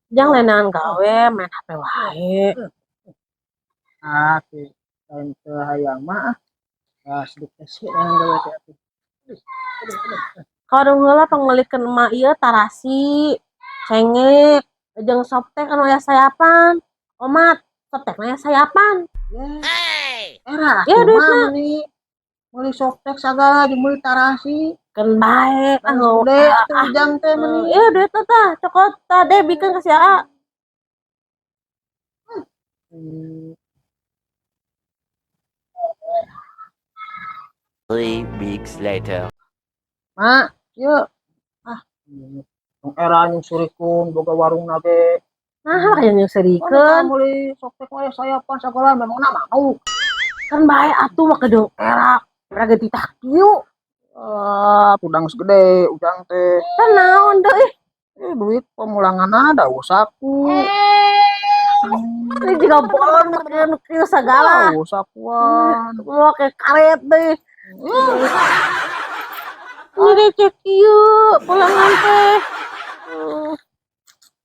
Jang leunangan gawe main HP wae. Ah, ti lain teu hayang mah ah. Ah, seduk teh sih yang gawe teh atuh. Ka warung heula pangmeulikeun emak ieu tarasi, cengek, jeung Softex anu aya sayapan. Omat, Softex aya sayapan. Ya. Era Ya, atuh mah duitna. Meuli meuli Softex sagala jeung meuli tarasi. Keun bae ah. Geus gede atuh ujang teh meuni. Iya, duitna tah, cokot tah deh bikeun ka si Aa. 3 weeks later. Mak, yuk. Ah, tong era nyungsurikeun boga warung ge. Nah, kayak nyungsurikeun. Meuli Softex mah sayapan sagala memangna mau. Kan bae atuh mah kedeng era. Raga titah kieu. Ah, tudang geus gede ujang teh. Kan naon deui? Eh, duit pemulangan ada saku. Ini juga bolon make nu kieu sagala. Oh, sakuan. Make karet deui. Ini receh kieu pulangan teh.